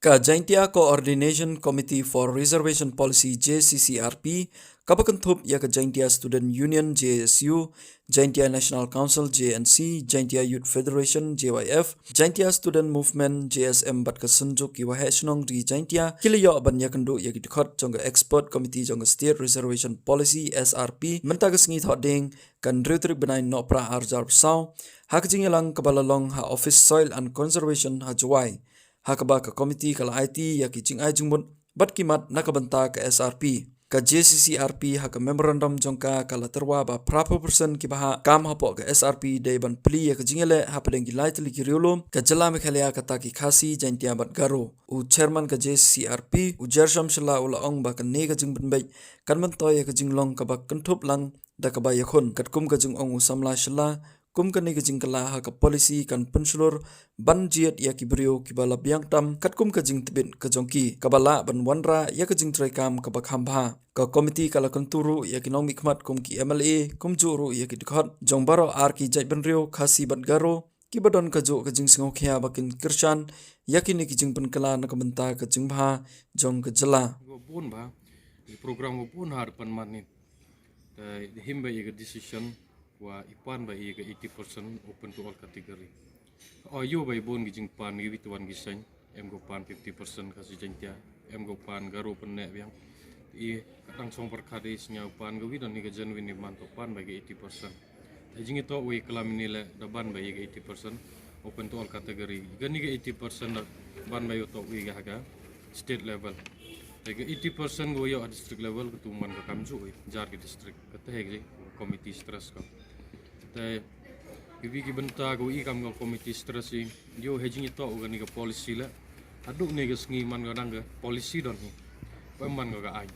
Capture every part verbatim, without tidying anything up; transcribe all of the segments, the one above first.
Ka Jaintia Coordination Committee for Reservation Policy, J C C R P, kaba kynthup ïa ka Jaintia Student Union, J S U, Jaintia National Council, J N C, Jaintia Youth Federation, J Y F, Jaintia Student Movement, J S M, bad ka Synjuk ki Waheh Shnong Ri Jaintia, ki la ïoh ban ïakynduh ïa ki dkhot jong ka Expert Committee jong ka State Reservation Policy, S R P, mynta ka sngi Thohdieng, ka hynriew tarik bnai Nohprah arhajar arphew saw, ha ka jingïalang kaba la long ha Office Soil and Conservation ha Jowai, ha kaba ka komiti ka la aiti ïa ki jingai jingmut bad ki mat na ka bynta ka S R P. Ka J C C R P ha ka memorandum jong ka ka la tyrwa ba phraphew percent kiba hap kam hapoh ka S R P dei ban plie ïa ka jingïaleh hapdeng ki lai tylli ki riewlum ka jylla Meghalaya, kata ki Khasi, Jaintia bad Garo. U chairman ka J C C R P, u Jersham Shylla, u la ong ba kane ka jingpynbeit kan myntoi ïa ka jinglong kaba kynthup lang da kaba ïakhun. Katkum ka jingong u samla Shylla, kum kane ka jingkylla ha ka policy kan pynshlur ban jied ïa ki briew kiba la biang tam katkum ka jingtbit ka jong ki, kaba lah ban wanrah ïa ka jingtrei kam kaba kham bha. Ka komiti ka la kyntu ruh ïa ki nongmihkhmat kum ki M L A, kumjuh ruh ïa ki dkhot jong baroh ar ki jaitbynriew, Khasi bad Garo, kiba don kajuh ka jingsngewkhia ba kin kyrshan ïa kine ki jingpynkylla na ka bynta ka jingbha jong ka jylla. Bun bha, ki program bun ha depan mat ni. Te him ba ïa ka decision wa i pan ba ïa ka eighty percent open to all category. O ïoh ba i bun ki jingpan, ki wit wan ki seng, em ko pan fifty percent Khasi Jaintia, em ko pan Garo pyneh biang. I ka dang song pyrkhat i sngew pan ka wit, ni ka genuine i man to pan ba ïa ka eighty percent. Te jingïatoh wei klam ini le da ban ba ïa ka eighty percent open to all category. Kani ka eighty percent da ban ba ïa toh wei ka ha ka state level. Te ka eighty percent ko ïoh ha district level ka tu man ka kamjuh wei jar ki district. Kata hi ka committee stress ko. Te ki wi ki bynta ko i kam ka committee stress i ïoh ha jingïatoh kani ka policy le. Haduh ne ka sngi man ka dang ka policy don hi. Ba man ka ka ai.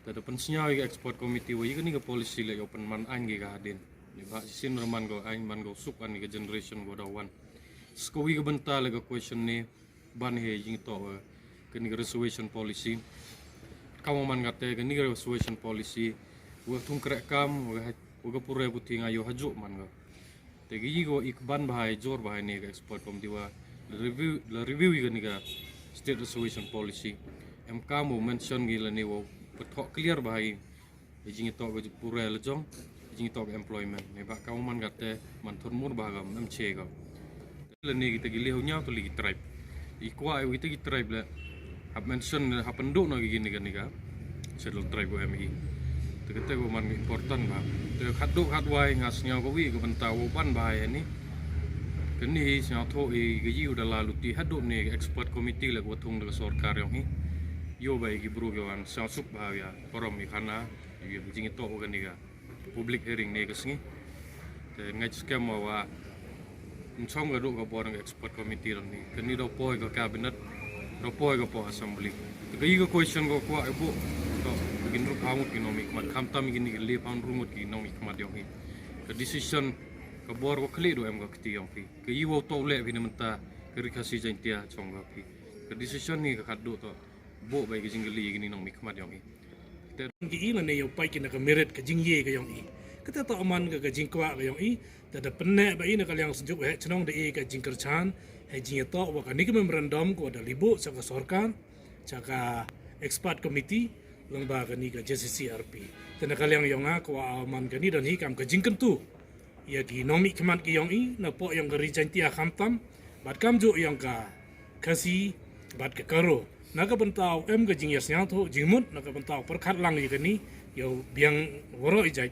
Te da pynsngew ïa ka expert committee wa ïa kani ka policy le ïoh pynman aiñ ki ka hadien. Ni ba shisien ra man ka aiñ, man ka suk ani ka generation ko da wan. Sko wi ka bynta le ka question ni ban hi jingïatoh wa kani ka reservation policy. Kam wa man kate kani ka reservation policy wa thung kreh kam wa ka, wa ka pure puthi nga ïoh hajuh man ka. Te ki ïoh i ban bha i jor bha ni ka expert committee wa la review, la review ïa kani ka state reservation policy. Em kam wa mention ki lane wa pathoh clear bha i jingïatoh ka pure la jong, jingïatoh ka employment. Ni ba kam wa man kate man thon mur bha ka em che ka. Lane kita ki lehñiaw tylli ki tribe. I kwah ïa kita ki tribe le hap mention, hap pynduh noh ki kini kani ka scheduled tribe ko em i. Te kata ko man important bha. Te khatduh khatwai nga sngew ka wi ka bynta wa ban bha ïa ni. Kani hi sngewthuh i ka ïoh da la luti haduh ni ka expert committee le ko thung da ka sorkar yong hi. Ïoh ba i ki bru ki wan sngewsuk bha ïa parom i khana. Ïa jingïatoh kani ka public hearing ne ka sngi. Te ngai skhem wa wa nchong ka duh ka bor ka expert committee ron ni. Kani da poi ka cabinet, da poi ka poi assembly. Te ka i ka question ko kwah ibu to kin rup hangut ki nongmihkhmat, khamtam kini ki le pound rungut ki nongmihkhmat yong hi. Ka decision ka bor ko khlieh duh em ka kti yong hi. Ka i wa to le phi na mynta ka Ri Khasi Jaintia chong ka phi. Ka decision ni ka khatduh to buh bai ka jingkylli kini nongmihkhmat yong i. Te ki i na ne ïoh pai ki na ka merit ka jingïe ka yong i. Kata to man ka ka jingkwah ka yong i. Te da pyneh ba i na ka liang Synjuk Waheh Shnong da i ka jingkyrchan ha jingïatoh wa kani ka memorandum ko da libuh sha ka sorkar, sha ka expert committee, lang ba kani ka J C C R P. Te na ka liang yong nga kwah man kani da ni kam ka jingkyntu ïa ki nongmihkhmat ki yong i na poh yong ka Ri Jaintia khamtam bad kamjuh yong ka Khasi bad ka Garo. Na ka bynta u em ka jingïasngewthuh jingmut, na ka bynta u pyrkhat lang ïa kani ïa u biang waroh i jait.